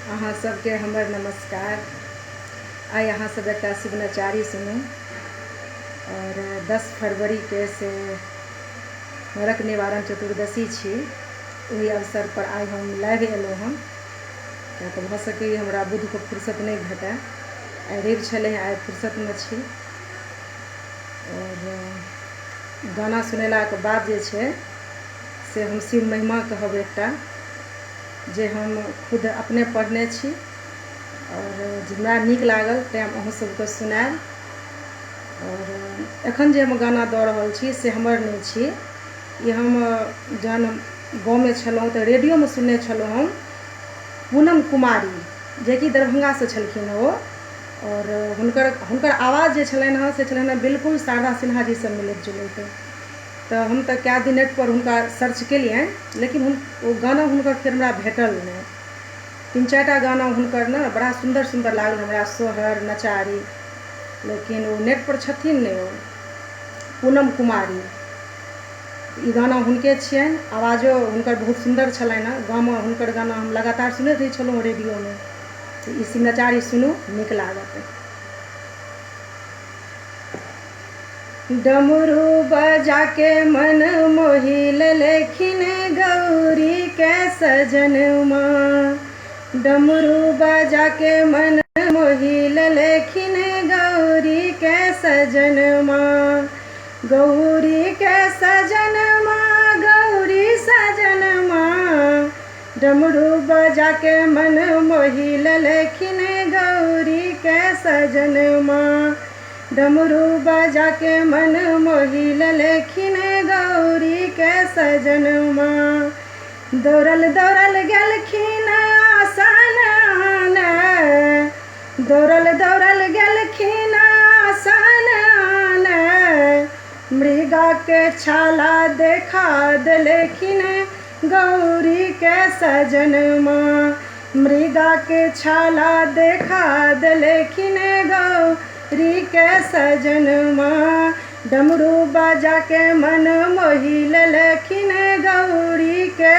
अहाँ सबके हमर नमस्कार। आइ अहाँ सब एकटा शिवनचारी सुनू। आओर 10 फरवरीके से नरक निवारण चतुर्दशी छी, ओहि अवसर पर आइ हम लाइव एलहुँ हँ। किया तऽ भऽ सकैए हमरा बुधके फुर्सत नहि भेटए। आइ रवि छलै, आइ फुर्सतमे छी। आओर गाना सुनेलाके बाद जे छै से हम शिव महिमा कहब एकटा, जे हम खुद अपने पढ़ने छी आओर जे हमरा नीक लागल तेँ हम अहूँ सबके सुनायब। आओर एखन जे हम गाना दऽ रहल छी से हमर नहि छी। ई हम जहन गाँवमे छलहुँ तऽ रेडियोमे सुनने छलहुँ हम पूनम कुमारी, जेकि दरभङ्गासँ छलखिन ओ। आओर हुनकर हुनकर आवाज जे छलनि हँ से छलनि हँ बिल्कुल शारदा सिन्हा जीसँ मिलैत जुलैत। तऽ हम तऽ कए दिन नेटपर हुनका सर्च केलियनि, लेकिन ओ गाना हुनकर फेर हमरा भेटल नहि। 3-4 टा गाना हुनकर ने बड़ा सुन्दर सुन्दर लागल हमरा, सोहर नचारी, लेकिन ओ नेटपर छथिन नहि। ओ पूनम कुमारी, ई गाना हुनके छियनि। आवाजो हुनकर बहुत सुन्दर छलनि हँ। गाममे हुनकर गाना हम लगातार सुनैत रहै छलहुँ रेडियोमे। तऽ ई शिवनचारी सुनू, नीक लागत। डमरू बजा के मन मोहि लेलखिन गौरी के सजन माँ। डमरू बजा के मन मोहि लेलखिन गौरी के सजन माँ। गौरी के सजन माँ, गौरी सजन माँ। डमरू बजा के मन मोहि लेलखिन गौरी के सजन माँ। डमरू बजा के मन मोहि लेलखिन गौरी के सजन माँ। दौड़ल दौड़ल गेलखिन आसन आने, दौड़ल दौड़ल गेलखिन आसन आने। मृगा के छाला देखा देलखिन गौरी के सजन माँ। मृगा के छाला देखा देलखिन गौरी के सजन माँ। डमरू बजा के मन मोहि लेलखिन गौरी के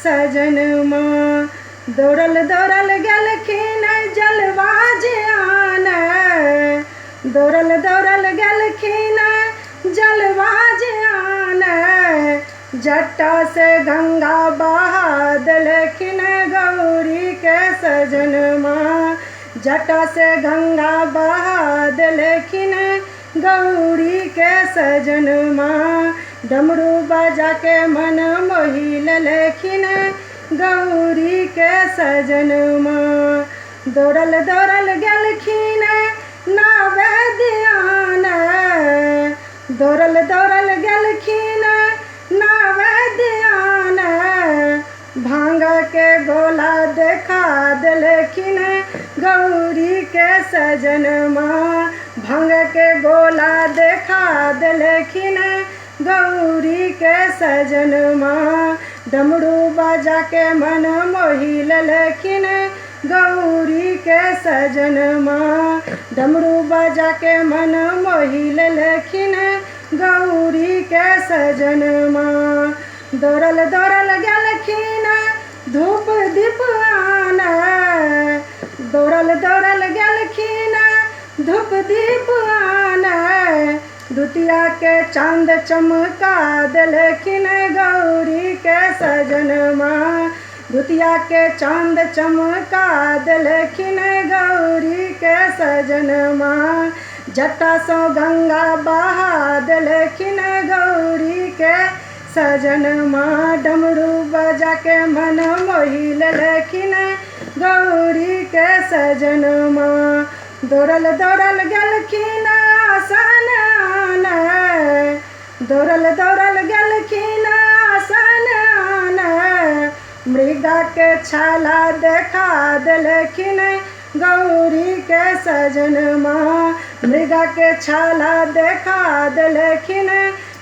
सजन माँ। दौड़ल दौड़ल गेलखिन जलवा जे आने, दौड़ल दौड़ल गेलखिन जलवा जे आने। जटा से गंगा बहा देलखिन गौरी के सजन माँ। जटा से गंगा बहा देलखिन गौरी के सजन माँ। डमरू बजा के मन मोहि लेलखिन गौरी के सजन माँ। दौड़ल दौड़ल गेलखिन नावे ध्यान, दौड़ल दौड़ल गेलखिन नावे ध्यान। भांग के गोला देखा देलखिन गौरी के सजन माँ। भांग के गोला देखा देलखिन गौरी के सजन माँ। डमरू बजा के मन मोहि लेलखिन गौरी के सजन माँ। डमरू बजा के मन मोहि लेलखिन गौरी के सजन माँ। दौड़ल दौड़ल गेलखिन धूप दीप आने, दौड़ल दौड़ल गेलखिन धूप दीप आने। दुतिया के चांद चमका देलखिन गौरी के सजन माँ। दुतिया के चांद चमका देलखिन गौरी के सजन माँ। जटा सौ गंगा बहा देलखिन गौरी के सजन माँ। डमरू बजा के मन मोहि लेलखिन गौरी के सजन माँ। दौड़ल दौड़ल गेलखिन आसन आने, दौड़ल दौड़ल गेलखिन आसन आने। मृगा के छाला देखा देलखिन गौरी के सजन माँ। मृगा के छाला देखा देलखिन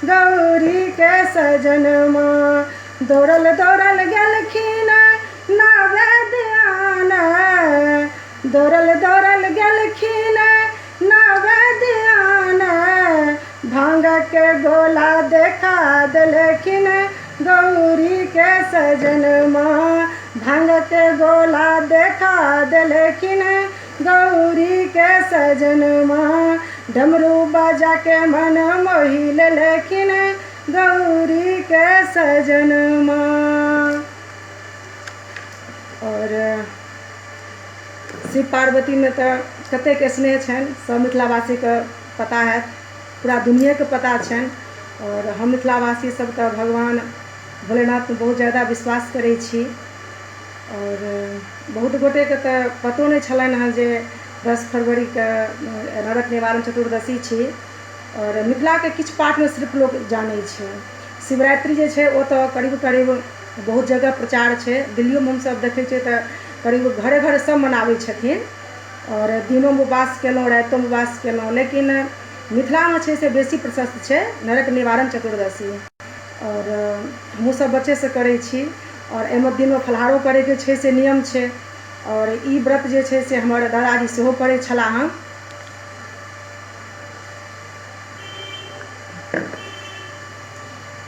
गौरी के सजन माँ। दौड़ल दौड़ल गेलखिन नावे ध्यान, दौड़ल दौड़ल गेलखिन नावे ध्यान। भांग के गोला देखा देलखिन गौरी के सजन माँ। भांगक गोला देखा देलखिन गौरी के सजनमा। डमरू बजा के मन मोहि लेलखिन गौरी के सजनमा। आओर शिव पार्वतीमे तऽ कतेक स्नेह छनि सब मिथिलावासीके पता हैत, पूरा दुनिआँके पता छनि। आओर हम मिथिलावासी सब तऽ भगवान भोलेनाथमे बहुत ज्यादा विश्वास करै छी। आओर बहुत गोटेके तऽ पतो नहि छलनि हँ जे 10 फरवरीके नरक निवारण चतुर्दशी छी। आओर मिथिलाके किछु पार्टमे सिर्फ लोक जानै छै। शिवरात्रि जे छै ओ तऽ करीब करीब बहुत जगह प्रचार छै, दिल्लियोमे हमसब देखै छियै तऽ करीब घरे घर सब मनाबै छथिन। आओर दिनोमे उपवास केलहुँ, रातिओमे उपवास केलहुँ, लेकिन मिथिलामे छै से बेसी प्रशस्त छै नरक निवारण चतुर्दशी। आओर हमहूँ सब बच्चेसँ करै छी। आओर एहिमे दिनमे फलाहारो करैके छै से नियम छै। आओर ई व्रत जे छै से हमर दादाजी सेहो करै छलाह हँ।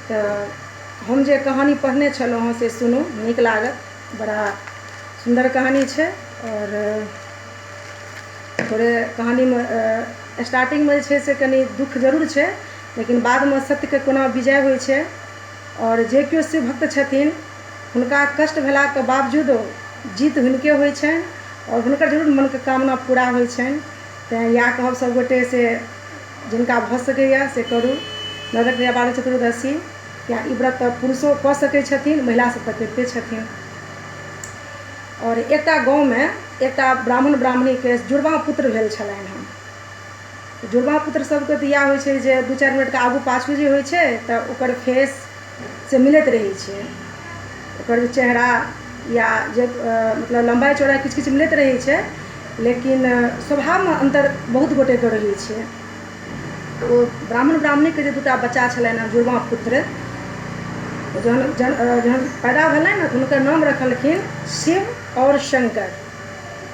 तऽ हम जे कहानी पढ़ने छलहुँ हँ से सुनू, नीक लागत, बड़ा सुन्दर कहानी छै। आओर थोड़े कहानीमे स्टार्टिंगमे जे छै से कनि दुःख जरूर छै, लेकिन बादमे सत्यके कोना विजय होइ छै। आओर जे केओ शिव भक्त छथिन हुनका कष्ट भेलाके बावजूदो जीत हुनके होइ छनि आओर हुनकर जरूर मनके कामना पूरा होइ छनि। तैँ इएह कहब सब गोटे से जिनका भऽ सकैए से करू नरक निवारण चतुर्दशी। किया ई व्रत तऽ पुरुषो कऽ सकै छथिन, महिला सब तऽ करिते छथिन। आओर एकटा गाँवमे एकटा ब्राह्मण ब्राह्मणीके जुड़वा पुत्र भेल छलनि हँ। जुड़वा पुत्र सबके तऽ इएह होइ छै जे 2-4 मिनटके आगू पाछू जे होइ छै तऽ ओकर फेस से मिलैत रहै छै, ओकर जे चेहरा या जे मतलब लम्बाइ चौड़ाइ किछु किछु मिलैत रहै छै, लेकिन स्वभावमे अन्तर बहुत गोटेके रहै छै। ओ ब्राह्मण ब्राह्मणीके जे 2टा बच्चा छलनि हँ जुड़वा पुत्र, जहन जहन पैदा भेलनि ने तऽ हुनकर नाम रखलखिन शिव आओर शंकर।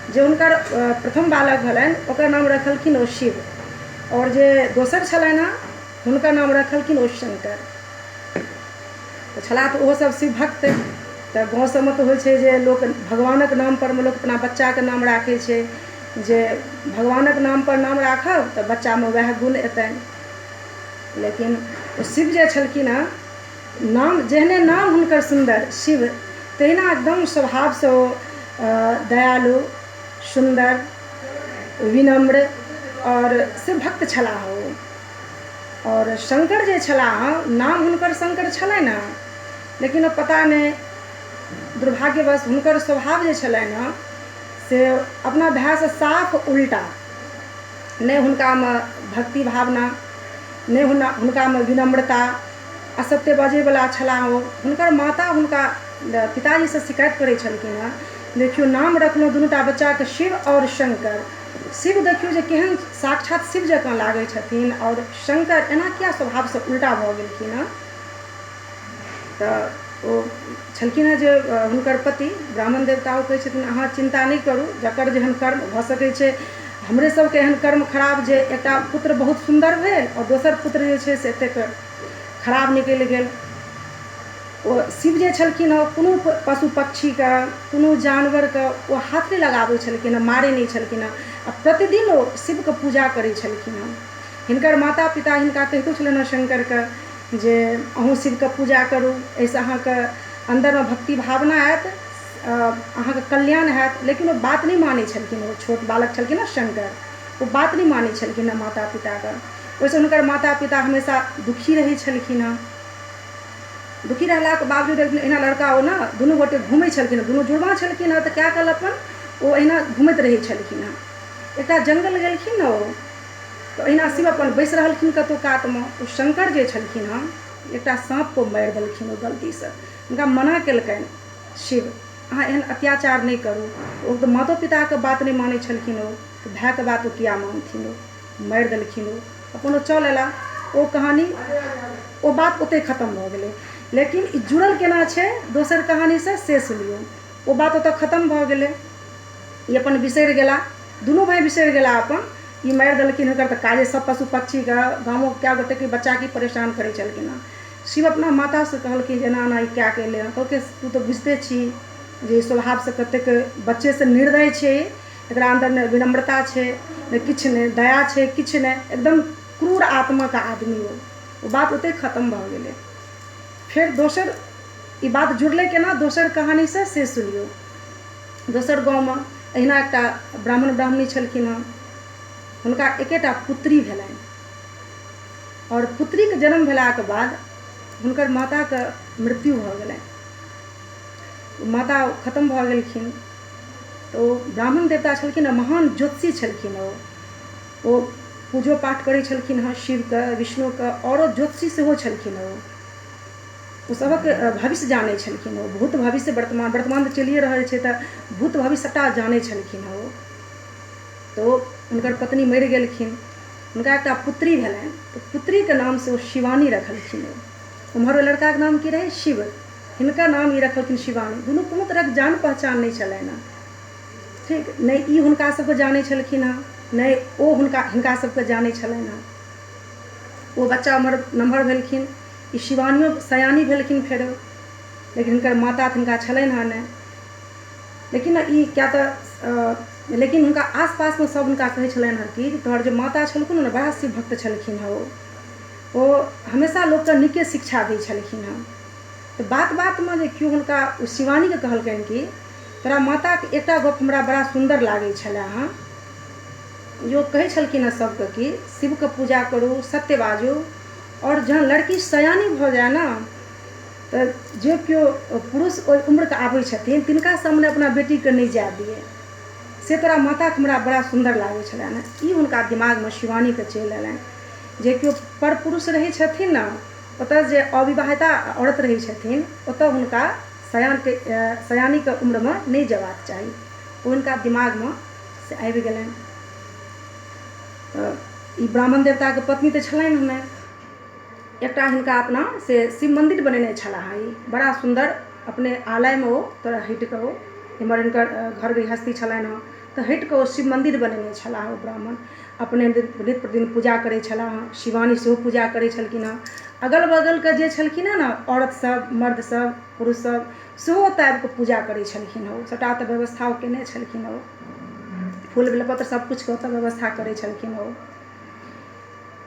जे हुनकर प्रथम बालक भेलनि ओकर नाम रखलखिन ओ शिव, आओर जे दोसर छलनि हँ हुनकर नाम रखलखिन ओ शंकर। तऽ छलाह तऽ ओहो सब शिव भक्त। तऽ गाँव सबमे तऽ होइ छै जे लोक भगवानक नाम परमे लोक अपना बच्चाके नाम राखै छै, जे भगवानक नाम पर नाम राखब तऽ बच्चामे वएह गुण एतनि। लेकिन ओ शिव जे छलखिन हँ, नाम जेहने नाम हुनकर सुन्दर शिव, तहिना एकदम स्वभावसँ ओ दयालु, सुन्दर, विनम्र आओर शिव भक्त छलाह ओ। आओर शंकर जे छलाह, नाम हुनकर शंकर छलनि हँ, लेकिन ओ पता नहि दुर्भाग्यवश हुनकर स्वभाव जे छलनि हँ से अपना भायसँ साफ उल्टा। नहि हुनकामे भक्ति भावना, नहि हुनकामे विनम्रता, असत्य बजैवला छलाह ओ। हुनकर माता हुनका पिताजीसँ शिकायत करै छलखिन हँ, देखियौ नाम रखलहुँ दुनूटा बच्चाके शिव आओर शंकर, शिव देखियौ जे केहन साक्षात शिव जकाँ लागै छथिन आओर शंकर एना किया स्वभावसँ उल्टा भऽ गेलखिन हँ। तऽ ओ छलखिन हँ जे हुनकर पति ब्राह्मण देवता, ओ कहै छथिन अहाँ चिन्ता नहि करू, जकर जेहन कर्म भऽ सकै छै, हमरे सबके एहन कर्म खराब जे एकटा पुत्र बहुत सुन्दर भेल आओर दोसर पुत्र जे छै से एतेक खराब निकलि गेल। ओ शिव जे छलखिन हँ कोनो पशु पक्षीके कोनो जानवरके ओ हाथ नहि लगाबै छलखिन हँ, मारै नहि छलखिन हँ, आ प्रतिदिन ओ शिवके पूजा करै छलखिन हँ। हिनकर माता पिता हिनका कहितो छलनि हँ शंकरके जे अहूँ शिवके पूजा करू, एहिसँ अहाँके अन्दरमे भक्ति भावना आयत, अहाँके कल्याण हैत। लेकिन ओ बात नहि मानै छलखिन, ओ छोट बालक छलखिन हँ शंकर, ओ बात नहि मानै छलखिन हँ माता पिताके। ओहिसँ हुनकर माता पिता हमेशा दुखी रहै छलखिन हँ। दुखी रहलाके बावजूद एक दिन एहिना लड़का ओ ने दुनू गोटे घुमै छलखिन, दुनू जुड़वा छलखिन हँ, तऽ कए काल अपन ओ एहिना घुमैत रहै छलखिन हँ। एकटा जङ्गल गेलखिन ने ओ, तऽ एहिना शिव अपन बैसि रहलखिन कतहु कातमे। ओ शंकर जे छलखिन हँ एकटा साँपके मारि देलखिन ओ गलतीसँ। हुनका मना केलकनि शिव, अहाँ एहन अत्याचार नहि करू। ओ तऽ मातो पिताके बात नहि मानै छलखिन, ओ तऽ भायके बात ओ किया मानथिन, ओ मारि देलखिन, ओ अपन ओ चल अयला। ओ कहानी ओ बात ओतहि खतम भऽ गेलै। लेकिन ई जुड़ल केना छै दोसर कहानीसँ से सुनियौ। ओ बात ओतऽ खतम भऽ गेलै, ई अपन बिसरि गेला, दुनू भाय बिसरि गेला अपन। ई मारि देलखिन हुनकर तऽ काजे सब पशु पक्षीके गामोके कए गोटेके बच्चाके परेशान करै छलखिन हँ। शिव अपना मातासँ कहलखिन जे एना एना ई कए कऽ एलै हँ। कहलकै तू तऽ बुझिते छी जे स्वभावसँ कतेक बच्चेसँ निर्दय छै, एकरा अन्दर नहि विनम्रता छै, नहि किछु नहि दया छै, किछु नहि, एकदम क्रूर आत्माके आदमी ओ। ओ बात ओतहि खतम भऽ गेलै। फेर दोसर ई बात जुड़लै केना दोसर कहानीसँ से सुनियौ। दोसर गाँवमे एहिना एकटा ब्राह्मण ब्राह्मणी छलखिन हँ। हुनका एकेटा पुत्री भेलनि आओर पुत्रीके जन्म भेलाके बाद हुनकर माताके मृत्यु भऽ गेलनि। माता खतम भऽ गेलखिन तऽ ओ ब्राह्मण देवता छलखिन हँ, महान ज्योतिषी छलखिन ओ। ओ पूजो पाठ करै छलखिन हँ शिवके, विष्णुके, आओरो ज्योतिषी सेहो छलखिन ओ। ओ सभक भविष्य जानै छलखिन ओ। भूत भविष्य वर्तमान, वर्तमान तऽ चलिए रहल छै, तऽ भूत भविष्य सभटा जानै छलखिन ओ। तऽ ओ हुनकर पत्नी मरि गेलखिन, हुनका एकटा पुत्री भेलनि, तऽ पुत्रीके नाम से ओ शिवानी रखलखिन ओ। ओम्हर ओहि लड़काके नाम की रहै? शिव। हिनकर नाम ई रखलखिन शिवानी। दुनू कोनो तरहक जान पहचान नहि छलनि हँ, ठीक नहि ई हुनका सबके जानै छलखिन हँ, नहि ओ हुनका हिनका सबके जानै छलनि हँ। ओ बच्चा उम्हर नमहर भेलखिन, ई शिवानियो सयानी भेलखिन फेरो, लेकिन हिनकर माता तऽ हिनका छलनि हँ नहि। लेकिन ई किया तऽ लेकिन हुनका आसपासमे सब हुनका कहै छलनि हँ कि तोहर जे माता छलखुन ने बड़ा शिव भक्त छलखिन हँ, ओ हमेशा लोकके नीके शिक्षा दै छलखिन हँ। तऽ बात बातमे जे केओ हुनका ओ शिवानीके कहलकनि कि तोरा माताके एकटा गप हमरा बड़ा सुन्दर लागै छलै हँ, जे ओ कहै छलखिन हँ सबके कि शिवके पूजा करू, सत्य बाजू, आओर जहन लड़की सयानी भऽ जाय ने तऽ जे केओ पुरुष ओहि उम्रके आबै छथिन तिनका सामने अपना बेटीके नहि जाय दियै, से तोरा माताके हमरा बड़ा सुन्दर लागै छलनि हँ। ई हुनका दिमागमे शिवानीके चलि अयलनि जे केओ पर पुरुष रहै छथिन ने, ओतऽ जे अविवाहिता औरत रहै छथिन ओतऽ हुनका सयानके सयानीके उम्रमे नहि जेबाक चाही। ओ हुनका दिमागमे से आबि गेलनि। तऽ ई ब्राह्मण देवताके पत्नी तऽ छलनि नहि, एकटा हिनका अपना से शिव मन्दिर बनेने छलाह ई बड़ा सुन्दर अपने आलयमे, ओ तोरा हटि कऽ ओ एम्हर हिनकर घर गृहस्थी छलनि हँ, तऽ हटि कऽ ओ शिव मन्दिर बनेने छलाह। ओ ब्राह्मण अपने नित्य प्रतिदिन पूजा करै छलाह हँ, शिवानी सेहो पूजा करै छलखिन हँ। अगल बगलके जे छलखिन हँ ने औरत सब, मर्द सब, पुरुष सब सेहो ओतऽ आबि कऽ पूजा करै छलखिन हँ। ओ सभटा ओतऽ व्यवस्था ओ केने छलखिन हँ, ओ फूल बेलपत्र सबकिछुके ओतऽ व्यवस्था करै छलखिन ओ।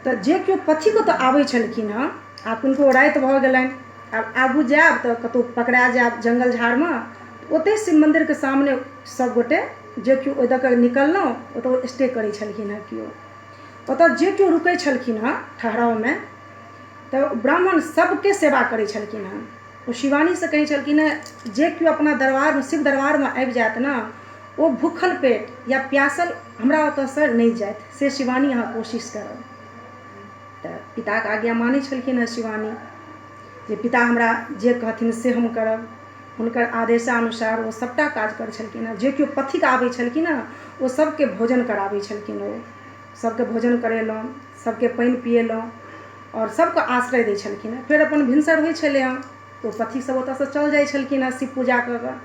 तऽ जे केओ पथिक ओतऽ आबै छलखिन हँ, आब किनको राति भऽ गेलनि, आब आगू जायब तऽ कतहु पकड़ा जायब जङ्गल झाड़मे, ओतहि शिव मन्दिरके सामने सभगोटे जे केओ ओहि दऽ कऽ निकललहुँ ओतऽ स्टे करै छलखिन हँ। केओ ओतऽ जे केओ रुकै छलखिन हँ ठहरावमे तऽ ब्राह्मण सबके सेवा करै छलखिन हँ। ओ शिवानीसँ कहै छलखिन हँ जे केओ अपना दरबारमे शिव दरबारमे आबि जायत ने ओ भूखल पेट या प्यासल हमरा ओतऽसँ नहि जायत, से शिवानी अहाँ कोशिश करब। तऽ पिताके आज्ञा मानै छलखिन हँ शिवानी, जे पिता हमरा जे कहथिन से हम करब। हुनकर आदेशानुसार ओ सभटा काज करै छलखिन हँ। जे केओ पथिक आबै छलखिन हँ ओ सभके भोजन कराबै छलखिन, ओ सभके भोजन करेलहुँ, सभके पानि पियेलहुँ आओर सभके आश्रय दै छलखिन हँ। फेर अपन भिनसर होइ छलै हँ तऽ ओ पथिक सभ ओतऽसँ चल जाइ छलखिन हँ शिव पूजा कऽ कऽ।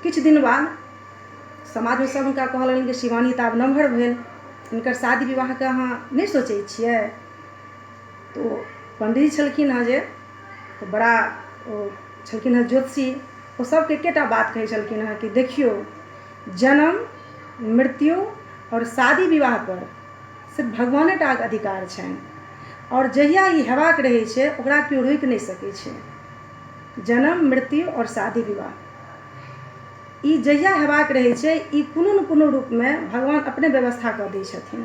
किछु दिन बाद समाजमे सभ हुनका कहऽ लगलनि कि शिवानी तऽ आब नमहर भेल, हिनकर शादी विवाहके अहाँ नहि सोचै छियै? तऽ ओ पण्डित छलखिन हँ जे तऽ बड़ा ओ छलखिन हँ ज्योतिषी, ओ सभके एकेटा बात कहै छलखिन हँ कि देखियौ जन्म मृत्यु आओर शादी विवाहपर सिर्फ भगवाने टाके अधिकार छनि, आओर जहिया ई हेबाक रहै छै ओकरा केओ रोकि नहि सकै छै। जन्म मृत्यु आओर शादी विवाह ई जहिया हेबाक रहै छै ई कोनो ने कोनो रूपमे भगवान अपने व्यवस्था कऽ दै छथिन।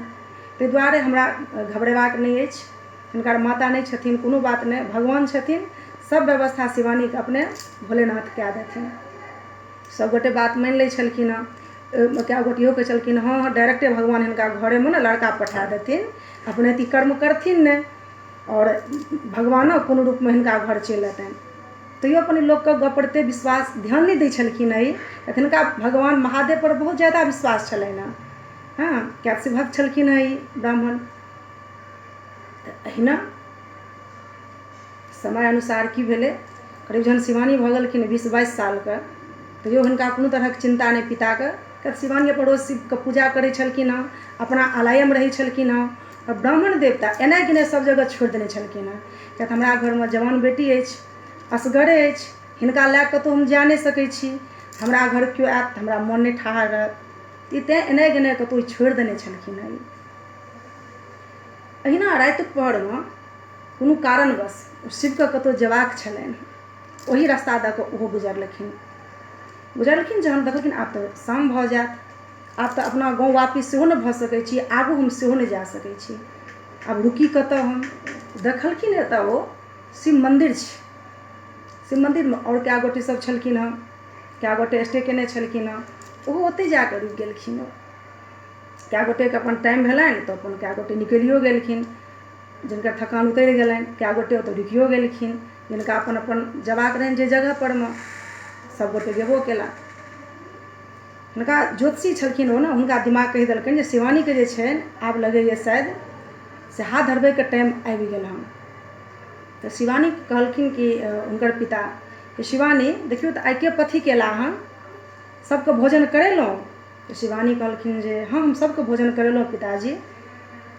ताहि दुआरे हमरा घबरेबाक नहि अछि, हिनकर माता नहि छथिन कोनो बात नहि, भगवान छथिन, सब व्यवस्था शिवानीके अपने भोलेनाथ कए देथिन। सभगोटे बात मानि लै छलखिन हँ। कए गोटे इहो कहै छलखिन हँ हँ डायरेक्टे भगवान हिनका घरेमे ने लड़का पठा देथिन, अपने तऽ ई कर्म करथिन नहि आओर भगवानो कोनो रूपमे हिनका घर चलि अयतनि। तैयो अपन लोकके गप्प पर विश्वास ध्यान नहि दै छलखिन हँ ई, हिनका भगवान महादेवपर बहुत ज्यादा विश्वास छलनि हँ। हँ किएक शिवभक्त छलखिन हँ ई ब्राह्मण। तऽ एहिना समय अनुसार की भेलै, करीब जहन शिवानी भऽ गेलखिन 20-22 सालके तैयो हुनका कोनो तरहक चिन्ता नहि पिताके, किएक शिवानी अपन रोज शिवके पूजा करै छलखिन हँ, अपना आलयमे रहै छलखिन हँ, आओर ब्राह्मण देवता एनाइ गेनाइ सब जगह छोड़ि देने छलखिन हँ, किएक तऽ हमरा घरमे जवान बेटी अछि, असगरे अछि, हिनका लए कऽ कतहु हम जा नहि सकै छी। हमरा घर केओ आयत तऽ हमरा मोन नहि ठाढ़ रहत। ई तैँ एनाइ गेनाइ कतहु छोड़ि देने छलखिन हेँ। एहिना रातिक पहरमे कोनो कारणवश शिवके कतहु जेबाक छलनि। ओही रास्ता दऽ कऽ ओहो गुजरलखिन। गुजरलखिन जहन देखलखिन आब तऽ शाम भऽ जायत, आब तऽ अपना गाँव वापिस सेहो नहि भऽ सकै छी, आगू हम सेहो नहि जा सकै छी, आब रुकी कतऽ हम? देखलखिन एतऽ ओ शिव मन्दिर छै। शिव मन्दिरमे आओर कए गोटे सब छलखिन हँ, कए गोटे स्टे केने छलखिन हँ, ओहो ओतहि जा कऽ रुकि गेलखिन। कए गोटेके अपन टाइम भेलनि तऽ अपन कए गोटे निकलियो गेलखिन, जिनकर थकान उतरि गेलनि। कए गोटे ओतऽ रुकियो गेलखिन, जिनका अपन अपन जयबाक रहनि जे जगह परमे, सब गोटे गेबो केला। हुनका ज्योतिषी छलखिन ओ ने, हुनका दिमाग कहि देलकनि जे शिवानीके जे छनि आब लगैए शायद से हाथ धरबैके टाइम आबि गेल हँ। तऽ शिवानी कहलखिन कि हुनकर पिता कि शिवानी देखियौ तऽ आइ के पथिक अयला हँ, सबके भोजन करेलहुँ? तऽ शिवानी कहलखिन जे हँ, हम सबके भोजन करेलहुँ पिताजी।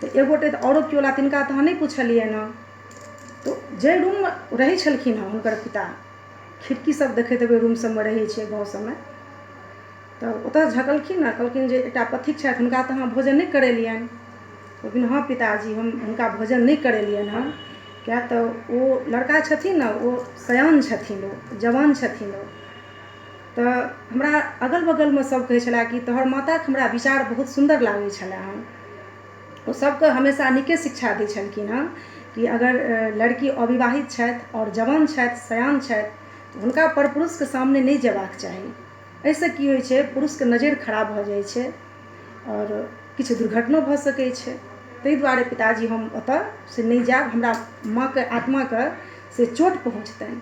तऽ एक गोटे तऽ आओरो केओ अयला, तिनका तऽ अहाँ नहि पुछलियनि हँ। तऽ जाहि रूममे रहै छलखिन हँ हुनकर पिता, खिड़की सब देखैत हेबै रूम सबमे रहै छै गाँव सबमे, तऽ ओतऽ झकलखिन आ कहलखिन जे एकटा पथिक छथि, हुनका तऽ अहाँ भोजन नहि करेलियनि? कहलखिन हँ पिताजी, हम हुनका भोजन नहि करेलियनि हँ, किएक तऽ ओ लड़का छथिन ने, ओ सयान छथिन, ओ जवान छथिन। ओ तऽ हमरा अगल बगलमे सब कहै छलै कि तोहर माताके हमरा विचार बहुत सुन्दर लागै छलै हँ। ओ सबके हमेशा नीके शिक्षा दै छलखिन हँ कि अगर लड़की अविवाहित छथि आओर जवान छथि, सयान छथि, तऽ हुनका परपुरुषके सामने नहि जेबाक चाही। एहिसँ की होइ छै, पुरुषके नजरि खराब भऽ जाइ छै आओर किछु दुर्घटनो भऽ सकै छै। ताहि दुआरे पिताजी हम ओतऽ से नहि जायब, हमरा माँके आत्माके से चोट पहुँचतनि।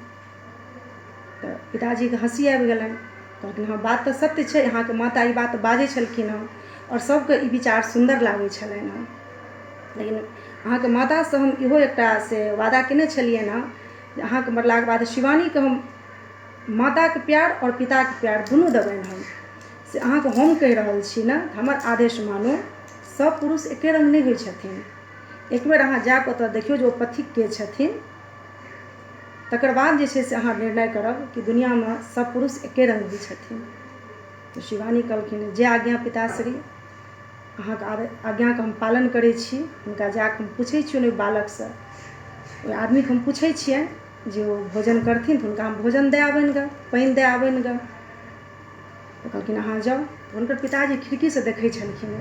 तऽ पिताजीके हँसी आबि गेलनि। कहलखिन हँ, बात तऽ सत्य छै, अहाँके माता ई बात बाजै छलखिन हँ आओर सबके ई विचार सुन्दर लागै छलनि हँ। लेकिन अहाँके मातासँ हम इहो एकटा से वादा केने छलियनि हँ जे अहाँके मरलाके बाद शिवानीके हम माताके प्यार आओर पिताके प्यार दुनू देबनि हम। से अहाँके हम कहि रहल छी ने, हमर आदेश मानू। सब पुरुष एके रङ्ग नहि होइ छथिन। एक बेर अहाँ जाकऽ ओतऽ देखियौ जे ओ पथिक के छथिन, तकर बाद जे छै से अहाँ निर्णय करब कि दुनिआँमे सब पुरुष एके रङ्ग होइ छथिन। तऽ शिवानी कहलखिन जे आज्ञा पिताश्री, अहाँके आज्ञाके हम पालन करै छी। हुनका जाकऽ हम पुछै छियनि, ओहि बालकसँ, ओहि आदमीके हम पुछै छियनि जे ओ भोजन करथिन तऽ हुनका हम भोजन दए आबनि गऽ, पानि दए आबनि गऽ। तऽ कहलखिन अहाँ जाउ। हुनकर पिताजी खिड़कीसँ देखै छलखिन।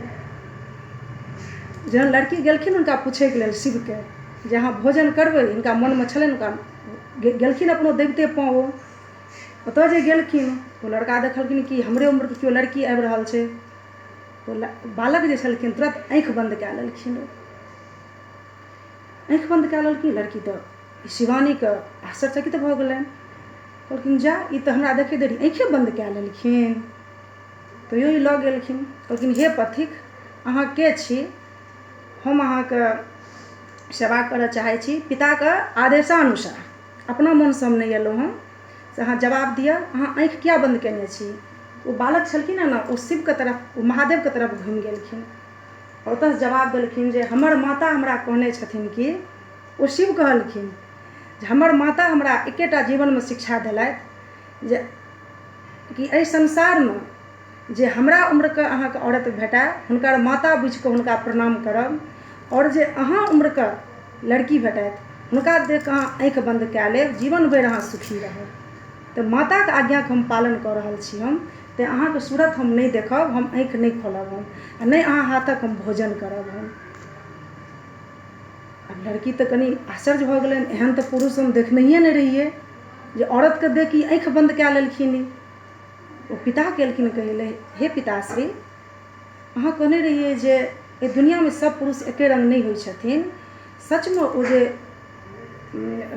जहन लड़की गेलखिन हुनका पुछैके लेल शिवके जे अहाँ भोजन करबै, हिनका मोनमे छलनि, हुनका गेलखिन अपनो दबिते पाँव। ओ ओतऽ जे गेलखिन, ओ लड़का देखलखिन कि हमरे उम्रके केओ लड़की आबि रहल छै। ओ बालक जे छलखिन तुरत आँखि बन्द कए लेलखिन। ओ आँखि बन्द कए लेलखिन। लड़की तऽ शिवानीके आश्चर्यचकित भऽ गेलनि। कहलखिन जा, ई तऽ हमरा देखैत देरी आँखिए बन्द कए लेलखिन। तैयो ई लऽ गेलखिन। कहलखिन हे पथिक, अहाँ के छी? हम अहाँके सेवा करऽ चाहै छी पिताके आदेशानुसार, अपना मोनसँ हम नहि एलहुँ हँ, से अहाँ जवाब दिअ, अहाँ आँखि किया बन्द केने छी? ओ बालक छलखिन हँ ने, ओ शिवके तरफ, ओ महादेवके तरफ घुमि गेलखिन। ओतऽसँ जवाब देलखिन जे हमर माता हमरा कहने छथिन कि, ओ शिव कहलखिन जे हमर माता हमरा एकेटा जीवनमे शिक्षा देलथि जे कि एहि संसारमे जे हमरा उम्रके अहाँके औरत भेटय, हुनकर माता बुझिकऽ हुनका प्रणाम करब, आओर जे अहाँ उम्रके लड़की भेटथि, हुनका देख कऽ अहाँ आँखि बन्द कए लेब, जीवन भरि अहाँ सुखी रहब। तऽ माताके आज्ञाके हम पालन कऽ रहल छी हम, तेँ अहाँके सूरत हम नहि देखब, हम आँखि नहि खोलब हम, आ नहि अहाँ हाथक हम भोजन करब हम। आब लड़की तऽ कनि आश्चर्य भऽ गेलनि, एहन तऽ पुरुष हम देखनहिए नहि रहियै जे औरतके देख ई आँखि बन्द कए लेलखिन। ई ओ पिता केलखिन कहै लए, हे पिताश्री, अहाँ कहने रहियै जे एहि दुनिआँमे सब पुरुष एके रङ्ग नहि होइ छथिन। सचमे ओ जे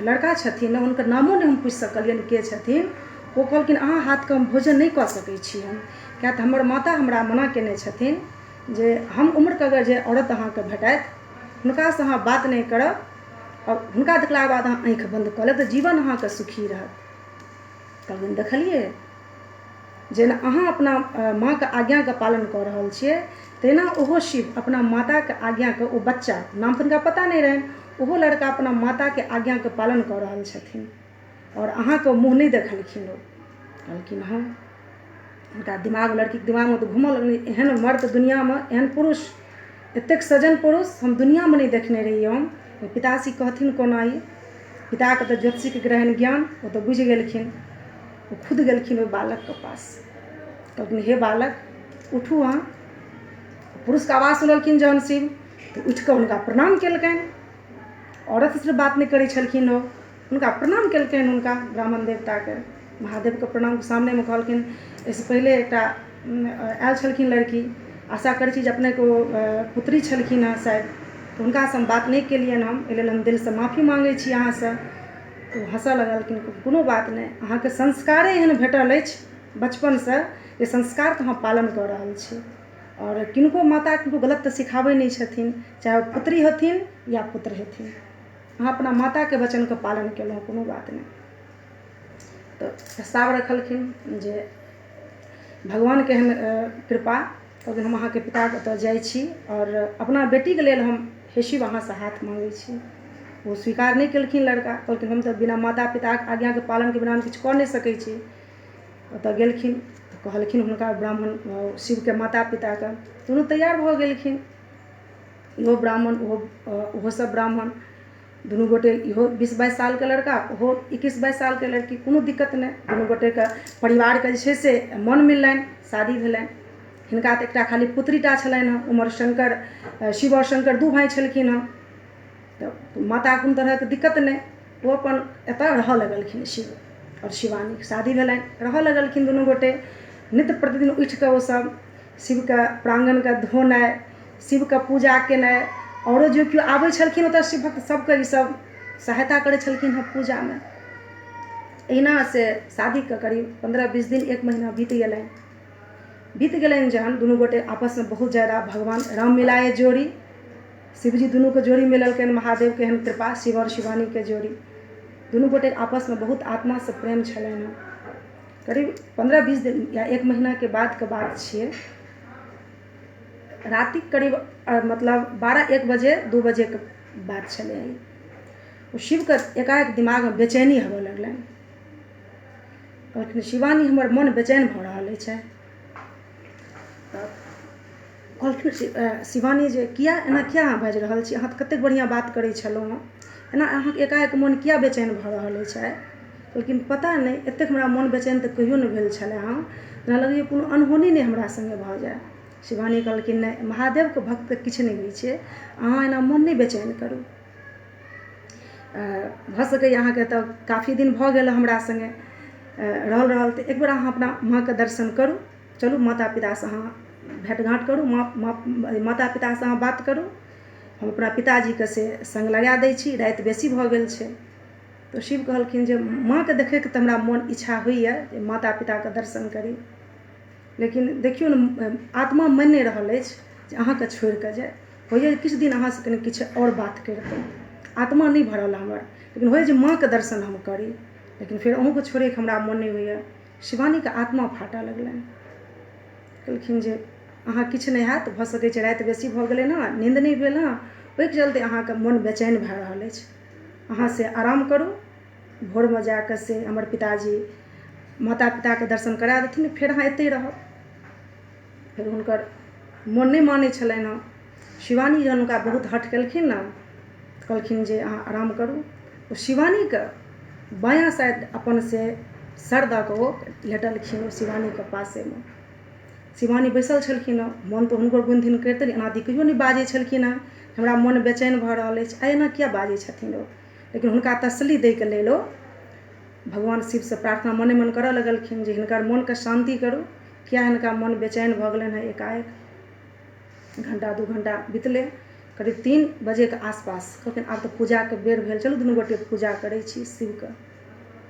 लड़का छथिन, हुनकर नामो नहि हम पूछि सकलियनि के छथिन, ओ कहलखिन अहाँ हाथके हम भोजन नहि कऽ सकै छी हम, किएक तऽ हमर माता हमरा मना कयने छथिन जे हम उम्रके अगर जे औरत अहाँके भेटथि, हुनकासँ अहाँ बात नहि करब, आओर हुनका देखलाके बाद अहाँ आँखि बन्द कऽ लेब तऽ जीवन अहाँके सुखी रहत। कहलखिन देखलियै, जेना अहाँ अपना माँके आज्ञाके पालन कऽ रहल छियै, तहिना ओहो शिव अपना माताके आज्ञाके, ओ बच्चा, नाम तऽ हुनका पता नहि रहनि, ओहो लड़का अपना माताके आज्ञाके पालन कऽ रहल छथिन। आओर अहाँके मुँह नहि देखलखिन ओ। कहलखिन हँ। हुनका दिमाग, लड़कीके दिमागमे तऽ घूमऽ लगलै, एहन मर्द दुनिआँमे, एहन पुरुष, एतेक सज्जन पुरुष हम दुनिआँमे नहि देखने रहियै हम। पिताश्री कहथिन कोना ई? पिताके तऽ ज्योतिषीके रहनि ज्ञान, ओ तऽ बुझि गेलखिन। ओ खुद गेलखिन ओहि बालकके पास, कहलखिन हे बालक उठू अहाँ। पुरुषके आवाज सुनलखिन जहन शिव तऽ उठि कऽ हुनका प्रणाम केलकनि। औरतसँ सिर्फ बात नहि करै छलखिन ओ, हुनका प्रणाम केलकनि, हुनका ब्राह्मण देवताके, महादेवके प्रणाम सामनेमे कहलखिन। एहिसँ पहिले एकटा आयल छलखिन लड़की, आशा करै छी जे अपनेके ओ पुत्री छलखिन हेँ शायद, तऽ हुनकासँ हम बात नहि केलियनि हम, एहि लेल हम दिलसँ माफी माँगै छी अहाँसँ। तऽ ओ हँसऽ लगलखिन, कोनो बात नहि, अहाँके संस्कारे एहन भेटल अछि बचपनसँ जे संस्कारके अहाँ पालन कऽ रहल छी। आओर किनको माता किनको गलत तऽ सिखाबै नहि छथिन, चाहे ओ पुत्री हेथिन या पुत्र हेथिन। अहाँ अपना माताके वचनके पालन केलहुँ, कोनो बात नहि। तऽ प्रस्ताव रखलखिन जे भगवानके एहन कृपा, कहलखिन हम अहाँके पिताके ओतऽ जाइ छी आओर अपना बेटीके लेल हम हे शिव अहाँसँ हाथ माँगै छी। ओ स्वीकार नहि केलखिन लड़का, कहलखिन हम तऽ बिना माता पिताके आज्ञाके पालनके बिना हम किछु कऽ नहि सकै छी। ओतऽ गेलखिन तऽ कहलखिन हुनका ब्राह्मण शिवके माता पिताके, दुनू तैयार भऽ गेलखिन, इहो ब्राह्मण ओहो ओहो सब ब्राह्मण, दुनू गोटे, इहो 20-22 सालके लड़का, ओहो 21-22 सालके लड़की, कोनो दिक्कत नहि। दुनू गोटेके परिवारके जे छै से मन मिललनि, शादी भेलनि। हिनका तऽ एकटा खाली पुत्री टा छलनि हँ। उमर शङ्कर, शिव आओर शङ्कर दू भाय छलखिन हँ, तऽ माता कोनो तरहके दिक्कत नहि। ओ अपन एतऽ रहऽ लगलखिन। शिव आओर शिवानीके शादी भेलनि, रहऽ लगलखिन दुनू गोटे। नित्य प्रतिदिन उठि कऽ ओसभ शिवके प्राङ्गणके धोनाइ, शिवके पूजा केनाइ, आओरो जे केओ आबै छलखिन ओतऽ शिव भक्त सबके ईसभ सहायता करै छलखिन हँ पूजामे। एहिना से शादीके करीब 15-20 दिन, एक महीना बीत गेलनि। बीत गेलनि जहन दुनू गोटे आपसमे बहुत ज्यादा भगवान राम मिलाए जोड़ी, शिवजी दुनूके जोड़ी मिलेलकनि, महादेवके एहन कृपा, शिव आओर शिवानीके जोड़ी। दुनू गोटे आपसमे बहुत आत्मासँ प्रेम छलनि हँ। करीब 15-20 दिन या एक महीनाके बादके बात छियै। रातिक करीब मतलब 12-1 बजे, 2 बजेके बात छलै। ओ शिवके एकाएक दिमागमे बेचैनी होबऽ लगलनि। कहलखिन शिवानी, हमर मन बेचैन भऽ रहल अछि। तऽ कहलखिन शिवानी जे किया एना किया अहाँ बाजि रहल छी? अहाँ तऽ कतेक बढ़िआँ बात करै छलहुँ हँ, एना अहाँके एकाएक मोन किया बेचैन भऽ रहल अछि आइ? कहलखिन पता नहि, एतेक हमरा मोन बेचैन तऽ कहियो नहि भेल छलै हँ, जेना लगैए कोनो अनहोनी नहि हमरा सङ्गे भऽ जाय। शिवानी कहलखिन नहि, महादेवके भक्तके किछु नहि होइ छै, अहाँ एना मोन नहि बेचैन करू। भऽ सकैए अहाँके तऽ काफी दिन भऽ गेल हमरा सङ्गे रहल रहल, तऽ एकबेर अहाँ अपना माँके दर्शन करू, चलू माता पितासँ अहाँ भेँट घाँट करू, माँ माता पितासँ अहाँ बात करू, हम अपना पिताजीके से सङ्ग लगा दै छी, राति बेसी भऽ गेल छै। तऽ शिव कहलखिन जे माँके देखैके तऽ हमरा मोन इच्छा होइए जे माता पिताके दर्शन करी, लेकिन देखियौ ने आत्मा मानि नहि रहल अछि जे अहाँके छोड़ि कऽ जाय। होइए किछु दिन अहाँसँ कनि किछु आओर बात करितहुँ, आत्मा नहि भरल हमर, लेकिन होइए जे माँके दर्शन हम करी, लेकिन फेर अहूँके छोड़ैके हमरा मोन नहि होइए। शिवानीके आत्मा फाटऽ लगलनि। कहलखिन जे अहाँ किछु नहि हैत, भऽ सकै छै राति बेसी भऽ गेलै हँ, नीन्द नहि भेल हँ, ओहिके चलते अहाँके मोन बेचैन भए रहल अछि, अहाँ से आराम करू, भोरमे जाकऽ से हमर पिताजी माता पिताके दर्शन करा देथिन, फेर अहाँ एतहि रहब। फेर हुनकर मोन नहि मानै छलनि हँ। शिवानी जहन हुनका बहुत हठ केलखिन ने, तऽ कहलखिन जे अहाँ आराम करू। ओ शिवानीके बायाँ साइड अपन से सर दऽ कऽ ओ लेटलखिन ओ शिवानीके पासेमे। शिवानी बैसल छलखिन हँ, मोन तऽ हुनको गुनधुन करितनि, एना तऽ कहियो नहि बाजै छलखिन हँ, हमरा मोन बेचैन भऽ रहल अछि, आइ एना किया बाजै छथिन ओ? लेकिन हुनका तसल्ली दैके लेल ओ भगवान शिवसँ प्रार्थना मने मन करऽ लगलखिन जे हिनकर मोनके शान्ति करू, किया हिनका मोन बेचैन भऽ गेलनि हँ एकाएक? घण्टा 2 घण्टा बितलै, करीब 3 बजेके आसपास कहलखिन आब तऽ पूजाके बेर भेल, चलू दुनू गोटे पूजा करै छी, शिवके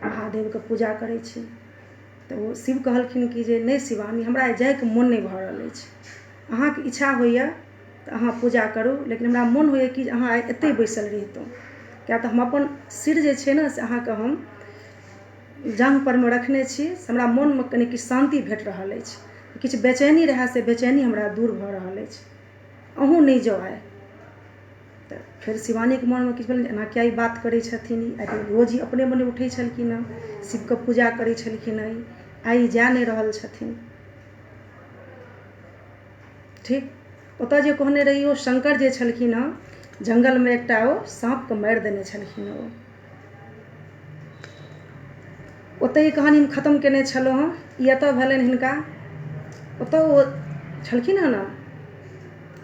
महादेवके पूजा करै छी। तऽ ओ शिव कहलखिन कि जे नहि शिवानी, हमरा जाइके मोन नहि भऽ रहल अछि, अहाँके इच्छा होइए तऽ अहाँ पूजा करू, लेकिन हमरा मोन होइए कि अहाँ आइ एतहि बैसल रहितहुँ, किया तऽ हम अपन सिर जे छै ने से अहाँके हम जाँघ परमे रखने छी, से हमरा मोनमे कनि किछु शान्ति भेट रहल अछि, किछु बेचैनी रहए से बेचैनी हमरा दूर भऽ रहल अछि, अहूँ नहि जाउ आइ। तऽ फेर शिवानीके मोनमे किछु भेलनि एना किया ई बात करै छथिन ई आइ रोज ई अपने मने उठै छलखिन हँ, शिवके पूजा करै छलखिन हँ, आइ ई जा नहि रहल छथिन। ठीक ओतऽ जे कहने रही ओ शंकर जे छलखिन हँ जङ्गलमे एकटा ओ साँपके मारि देने छलखिन हँ। ओ ओतहि ई कहानी हम खतम केने छलहुँ हँ। ई एतऽ भेलनि हिनका, ओतऽ ओ छलखिन हँ ने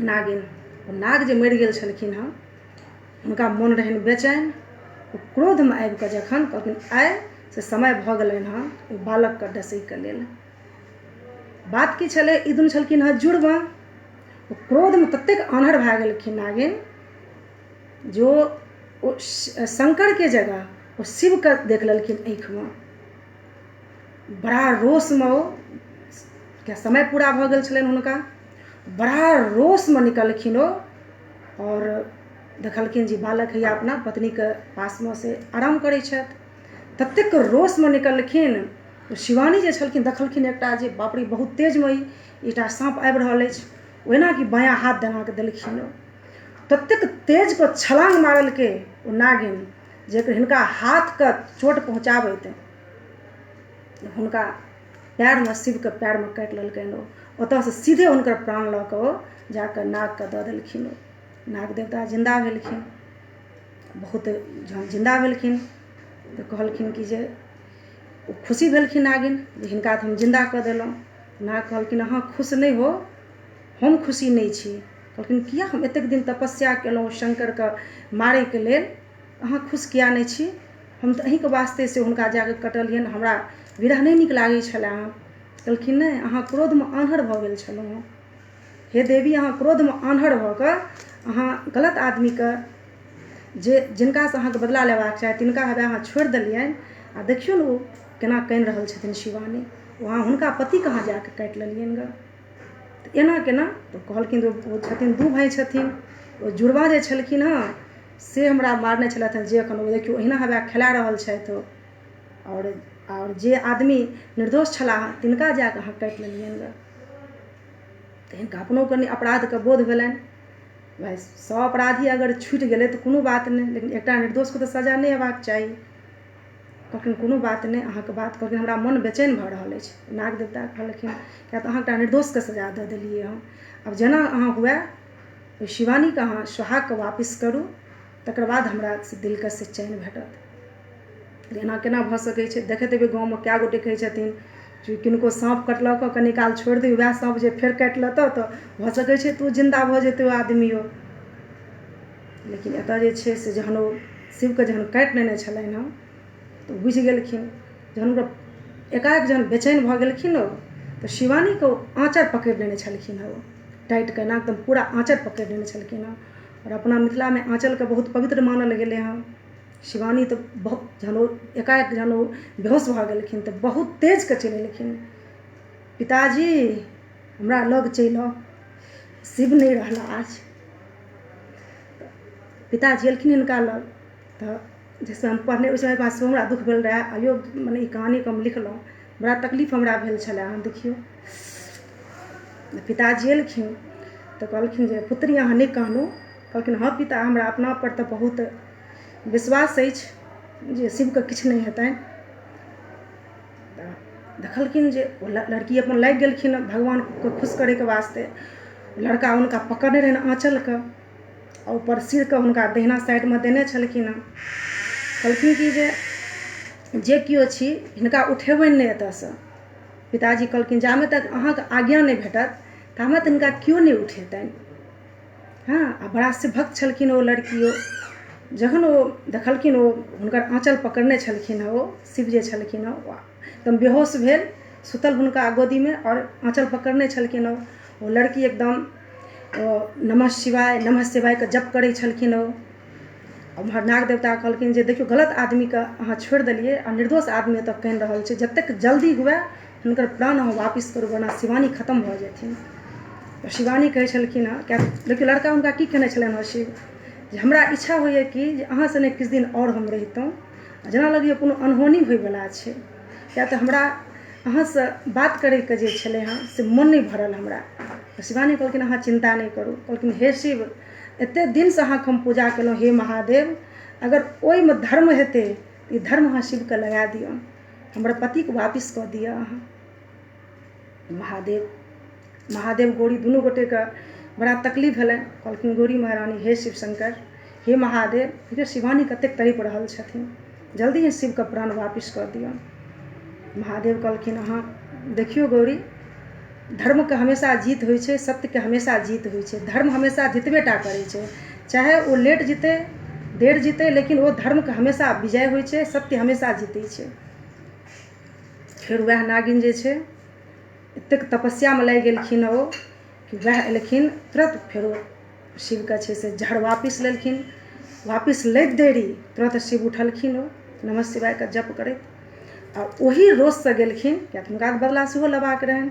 नागिन, ओ नाग जे मरि गेल छलखिन हँ हुनका मोन रहनि बेचैन। ओ क्रोधमे आबि कऽ जखन कहलखिन आइ से समय भऽ गेलनि हँ ओहि बालकके डसैके लेल। बात की छलै, ई दुनू छलखिन हँ जुड़वा। ओ क्रोधमे ततेक आन्हर भए गेलखिन नागिन जो ओ शंकरके जगह ओ शिवके देख लेलखिन आँखिमे। बड़ा रोषमे ओ, समय पूरा भऽ गेल छलनि हुनका, बड़ा रोषमे निकलखिन ओ आओर देखलखिन जे बालक हैया अपना पत्नीके पासमे से आराम करै छथि। ततेक रोषमे निकलखिन ओ शिवानी जे छलखिन देखलखिन एकटा जे बाप रे बहुत तेजमे ई एकटा साँप आबि रहल अछि, ओहिना कि बायाँ हाथ देना कऽ देलखिन ओ ततेक तेजके छलाङ्ग मारलकै ओ नागिन जे हिनका हाथके चोट पहुँचाबैत हुनका पैरमे शिवके पैरमे काटि लेलकनि। ओ ओतऽसँ सीधे हुनकर प्राण लऽ कऽ ओ जाकऽ नागके दऽ देलखिन। ओ नाग देवता जिन्दा भेलखिन। बहुत जहन जिन्दा भेलखिन तऽ कहलखिन कि जे ओ खुशी भेलखिन नागिन जे हिनका तऽ हम जिन्दा कऽ देलहुँ। नाग कहलखिन अहाँ खुश नहि हो, हम खुशी नहि छी। कहलखिन किया, हम एतेक दिन तपस्या केलहुँ शंकरके मारैके लेल, अहाँ खुश किया नहि छी? हम तऽ अहीँके वास्ते से हुनका जाकऽ कटलियनि, हमरा विरह नहि नीक लागै छलै हँ। कहलखिन नहि, अहाँ क्रोधमे आन्हर भऽ गेल छलहुँ हँ। हे देवी, अहाँ क्रोधमे आन्हर भऽ कऽ अहाँ गलत आदमीके जे जिनकासँ अहाँके बदला लेबाक चाही तिनका हेबे अहाँ छोड़ि देलियनि। आ देखियौ ने ओ केना कानि रहल छथिन शिवानी, ओ अहाँ हुनका पतिके अहाँ जाकऽ काटि लेलियनि गऽ, तऽ एना केना? तऽ कहलखिन ओ छथिन दू भाय छथिन, ओ जुड़वा जे छलखिन हँ से हमरा मारने छलथि हँ, जे एखन ओ देखियौ ओहिना हेबे खेला रहल छथि ओ, आओर जे आदमी निर्दोष छलाह तिनका जाकऽ अहाँ काटि लेलियनि गऽ। तऽ हिनका अपनो कनि अपराधके बोध भेलनि। भाइ 100 अपराधी अगर छुटि गेलै तऽ कोनो बात नहि, लेकिन एकटा निर्दोषके तऽ सजा नहि हेबाक चाही। कहलखिन कोनो बात नहि, अहाँके बात कहलखिन हमरा मन बेचैन भऽ रहल अछि। नाग देवता कहलखिन किया तऽ अहाँ एकटा निर्दोषके सजा दऽ देलियै हँ, आब जेना अहाँ हुए ओहि शिवानीके अहाँ सोहागके वापिस करू, तकर बाद हमरा दिलके से चैन भेटत। एना केना भऽ सकै छै? देखैत हेबै गाँवमे कए गोटे कहै छथिन जे किनको साँप कटलक कनी काल छोड़ि दियौ, वएह साँप जे फेर काटि लेतऽ तऽ भऽ सकै छै तऽ ओ जिन्दा भऽ जेतै ओ आदमियो। लेकिन एतऽ जे छै से जहन ओ शिवके जहन काटि लेने छलनि हँ तऽ बुझि गेलखिन। जहन हुनकर एकाएक जहन बेचैन भऽ गेलखिन ओ तऽ शिवानीके ओ आँचर पकड़ि लेने छलखिन हँ, ओ टाइट केना एकदम पूरा आँचर पकड़ि लेने छलखिन हँ। आओर अपना मिथिलामे आँचलके बहुत पवित्र मानल गेलै हँ। शिवानी तऽ बहुत जहन ओ एकाएक जहन ओ बेहोश भऽ गेलखिन तऽ बहुत तेजके चलि एलखिन, पिताजी हमरा लग चलि आउ, शिव नहि रहला आज। पिताजी एलखिन हिनका लग तऽ जैसे हम पढ़ने ओहि समय सेहो हमरा दुःख भेल रहए। आइयो मने ई कहानीके हम लिखलहुँ, बड़ा तकलीफ हमरा भेल छलए हँ। देखियौ पिताजी एलखिन तऽ कहलखिन जे पुत्री अहाँ नहि कानू। कहलखिन हँ पिता, हमरा अपना पर तऽ बहुत विश्वास अछि जे शिवके किछु नहि हेतनि। तऽ देखलखिन जे ओ लड़की अपन लागि गेलखिन भगवानके खुश करैके वास्ते। लड़का हुनका पकड़ने रहनि आँचलके आ ऊपर सिरके हुनका दहिना साइडमे देने छलखिन हँ। कहलखिन कि जे केओ छी हिनका उठेबनि नहि एतऽसँ। पिताजी कहलखिन जामे तक अहाँके आज्ञा नहि भेटत तामे तक हिनका केओ नहि उठेतनि। हँ, आ बड़ा शिवभक्त छलखिन ओ लड़कियो। जखन ओ देखलखिन ओ हुनकर आँचल पकड़ने छलखिन हँ, ओ शिव जे छलखिन हँ एकदम बेहोश भेल सुतल हुनका गोदीमे आओर आँचल पकड़ने छलखिन हँ। ओ लड़की एकदम ओ नमः शिवाय नमः शिवायके जप करै छलखिन। ओ उम्हर नाग देवता कहलखिन जे देखियौ गलत आदमीके अहाँ छोड़ि देलियै आ निर्दोष आदमी एतऽ कानि रहल छै, जतेक जल्दी हुए हुनकर प्राण अहाँ वापिस करू वरना शिवानी खतम भऽ जेथिन। तऽ शिवानी कहै छलखिन हँ, किया देखियौ लड़का हुनका की कहने छलनि हँ शिव, जे हमरा इच्छा होइए कि जे अहाँ सङ्गे किछु दिन आओर हम रहितहुँ, जेना लगैए कोनो अनहोनी होइवला छै, किया तऽ हमरा अहाँसँ बात करैके जे छलै हँ से मोन नहि भरल हमरा। तऽ शिवानी कहलखिन अहाँ चिन्ता नहि करू। कहलखिन हे शिव, एतेक दिनसँ अहाँके हम पूजा केलहुँ हे महादेव, अगर ओहिमे धर्म हेतै ई धर्म अहाँ शिवके लगा दिअ, हमर पतिके वापिस कऽ दिअ अहाँ। महादेव महादेव गौरी दुनू गोटेके बड़ा तकलीफ भेलनि। कहलखिन गौरी महारानी, हे शिवशंकर, हे महादेव, देखियौ शिवानी कतेक तड़पि रहल छथिन, जल्दी ही शिवके प्राण वापिस कऽ दिअ। महादेव कहलखिन अहाँ देखियौ गौरी, धर्मके हमेशा जीत होइ छै, सत्यके हमेशा जीत होइ छै, धर्म हमेशा जितबे टा करै छै, चाहे ओ लेट जीतै देर जीतै, लेकिन ओ धर्मके हमेशा विजय होइ छै, सत्य हमेशा जीतै छै। फेर वएह नागिन जे छै एतेक तपस्यामे लागि गेलखिन ओ कि वएह एलखिन तुरत फेरो शिवके छै से जहर वापिस लेलखिन। वापिस लैत देरी तुरत शिव उठलखिन, ओ नमः शिवायके जप करैत, आ ओही रोषसँ गेलखिन, किएक तऽ हुनका बदला सेहो लेबाक रहनि,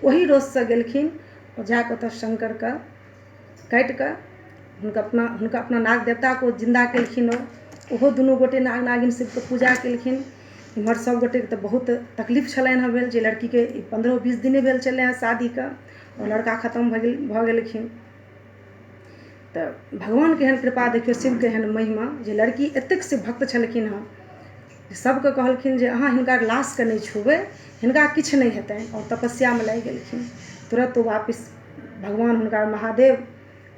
ओही रोषसँ गेलखिन ओ जाकऽ ओतऽ शङ्करके काटिकऽ हुनका अपना नाग देवताके ओ जिन्दा केलखिन। ओ ओहो दुनू गोटे नाग नागिन शिवके पूजा केलखिन। इम्हर सब गोटेके तऽ बहुत तकलीफ छलनि हँ भेल जे लड़कीके 15-20 दिने भेल छलै हँ शादीके आओर लड़का खतम भऽ गेलखिन। तऽ भगवानके एहन कृपा देखियौ, शिवके एहन महिमा जे लड़की एतेक शिव भक्त छलखिन हँ, सबके कहलखिन जे अहाँ हिनका लाशके नहि छुबै, हिनका किछु नहि हेतनि, आओर तपस्यामे लागि गेलखिन। तुरत ओ वापिस भगवान हुनका महादेव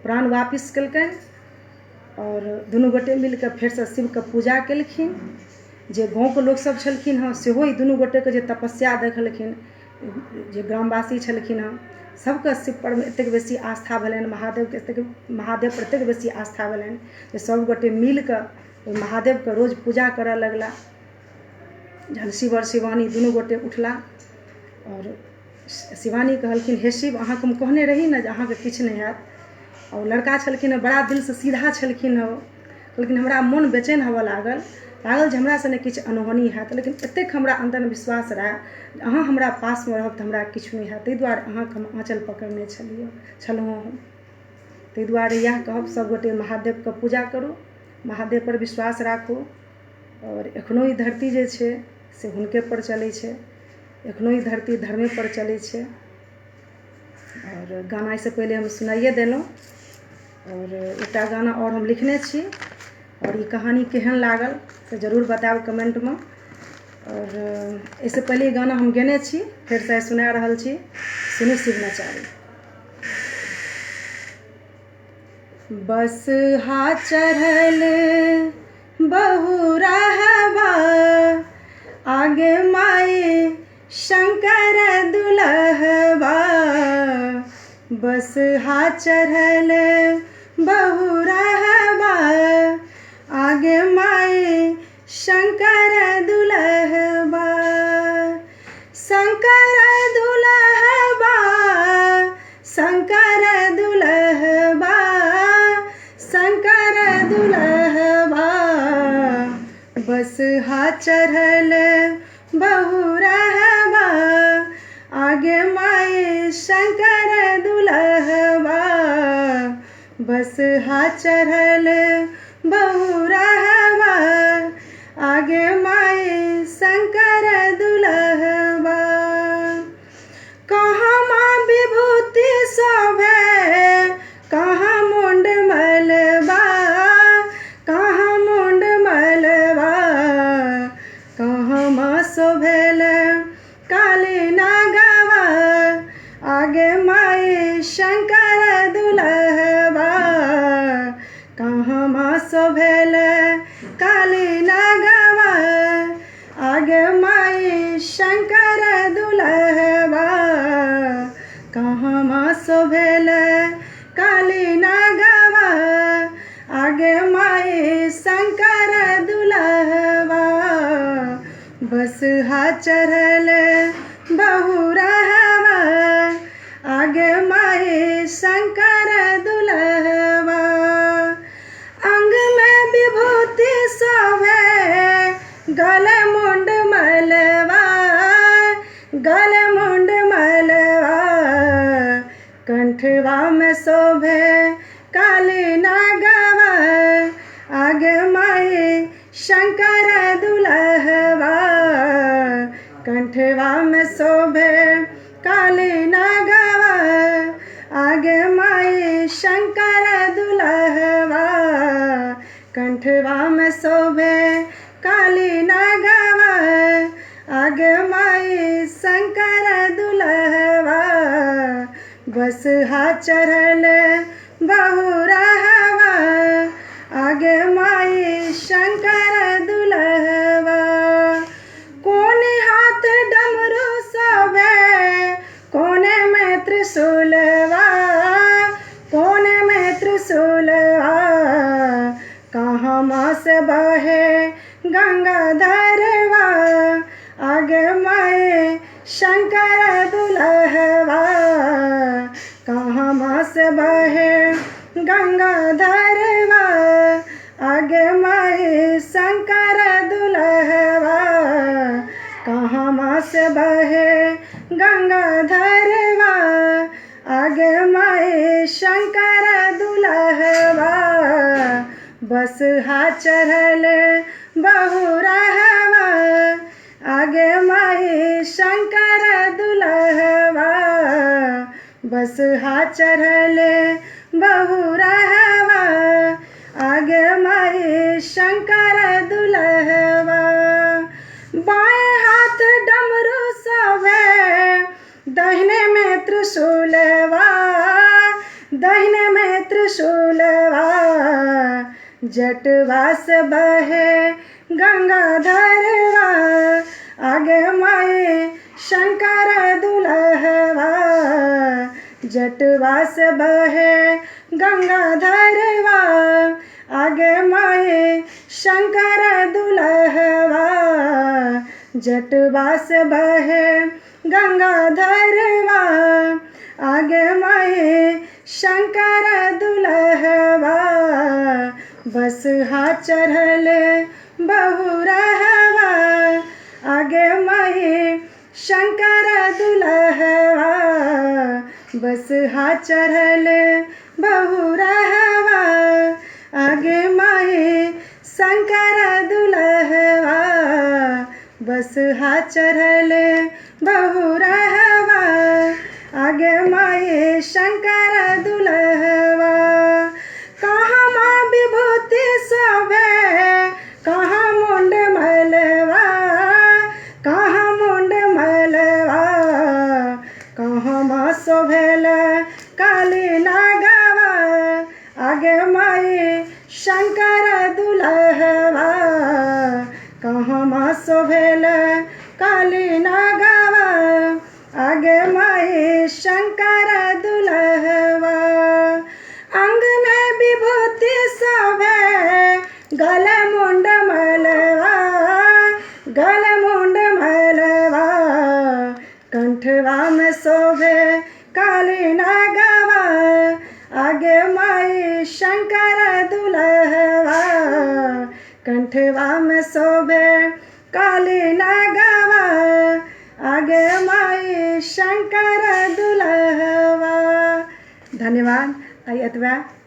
प्राण वापिस केलकनि आओर दुनू गोटे मिलके फेरसँ शिवके पूजा केलखिन। जे गाँवके लोकसब छलखिन हँ सेहो ई दुनू गोटेके जे तपस्या देखलखिन, जे ग्रामवासी छलखिन हँ, सबके शिव परमे एतेक बेसी आस्था भेलनि, महादेवके एतेक महादेव पर एतेक बेसी आस्था भेलनि जे सब गोटे मिलके ओहि महादेवके रोज पूजा करऽ लगला। जहन शिव आओर शिवानी दुनू गोटे उठला आओर शिवानी कहलखिन हे शिव, अहाँके हम कहने रही ने जे अहाँके किछु नहि हैत। आओर लड़का छलखिन हँ बड़ा दिलसँ सीधा छलखिन हँ, कहलखिन हमरा मोन बेचैन होबऽ लागल लागल जे हमरा सने किछु अनहोनी हैत, लेकिन एतेक हमरा अन्दरमे विश्वास रहए अहाँ हमरा पासमे रहब तऽ हमरा किछु नहि हैत, ताहि दुआरे अहाँके हम आँचल पकड़ने छलहुँ हम। ताहि दुआरे इएह कहब सब गोटे महादेवके पूजा करू, महादेव पर विश्वास राखू। आओर एखनो ई धरती जे छै से हुनके पर चलै छै, एखनो ई धरती धर्मे पर चलै छै। आओर गाना एहिसँ पहिले हम सुनाइए देलहुँ आओर एकटा गाना आओर हम लिखने छी। आओर ई कहानी केहन लागल से जरूर बतायब कमेन्टमे। आओर एहिसँ पहिले ई गाना हम गेने छी, फेरसँ आइ सुना रहल छी, सुनू शिव नचारी। बस हा चढ़ल बहु रहबा, आगे माए शंकर दुलहबा। बस हा चढ़ल बहु रहबा, आगे माए शंकर दुलहबा। शंकर दुलहबा, शंकर दुलहबा, शंकर दुलहबा। बस हा चढ़ल बहु रहबा, आगे माए शंकर दुलहबा। बस हा चढ़ल बहु रहबा, आगे माए शंकर दुलहबा। कहाँ माँ विभूति शोभे, कहाँ मुंड मलबा, कहाँ मुंड मलबा। कहाँ माँ शोभेल काली नागवा, आगे माए शंकर दुलहबा। कहाँ माँ शोभेल काली नागवा, आगे माए शंकर दुलहबा। कहाँ माँ शोभेल काली नागवा, आगे माए शंकर दुलहबा। बस हा चढ़ल बहु रहबा, आगे माए शंकर दुलहबा। अंग में विभूति शोभे, गले मुंड मलबा, गले मुंड मलबा। कंठवा में शोभे काली नागवा, आगे माए शंकर दुलहबा। कंठवा में शोभे काली नागवा, आगे माए शंकर दुलहबा। कंठवा में शोभे काली नागवा, आगे माई शंकर दुल्हवा। बस हा चढ़ल बहुरहवा, आगे माई शंकर दुल्हवा। कोन हाथ डमरू शोभे, कोने में त्रिशूलवा, कोने में त्रिशूलवा। कहाँ माँ से बहे गंगाधरवा, आगे माए शंकर दुल्हवा। कहाँ माँ से बहे गंगाधरवा, आगे माए शंकर दुल्हवा। कहाँ माँ से बहे गंगाधरवा, आगे माए शंकर दुल्हवा। बस हा चढ़ल बहुरहवा, आगे माई शंकर दुल्हवा। बस हा चढ़ल बहुरहवा, आगे माई शंकर दुल्हवा। बाएं हाथ डमरू शोभे, दाहिने में त्रिशूलवा, दाहिने में त्रिशूलवा। जटवा से बहे गंगाधरवा, आगे माए शंकर दुल्हवा। जटवा से बहे गंगाधरवा, आगे माए शंकर दुल्हवा। जटवा से बहे गंगाधरवा, आगे माए शंकर दुल्हवा। बस हा चढ़ल बहुरहवा, आगे माए शंकर दुल्हवा। बस हा चढ़ल बहुरहवा, आगे माए शंकर दुल्हवा। बस हा चढ़ल बहुरहवा, आगे माए शंकर दुल्हवा। कहाँ माँ विभूति शोभे, कहाँ मुंड मलवा, कहाँ मुंड मलवा। कहाँ माँ शोभेल काली नागवा, आगे माए शंकर दुल्हवा। कहाँ माँ शोभेल काली नागवा, आगे माए शंकर दुल्हवा। अंग में विभूति शोभे, गले मुंड मलवा, गले मुंड मलवा। कंठवा में शोभे काली नागवा, आगे माई शंकर दुल्हवा। कंठवा में शोभे काली नागवा, आगे माई शंकर दुल्हवा। धन्यवाद। आई एतबा।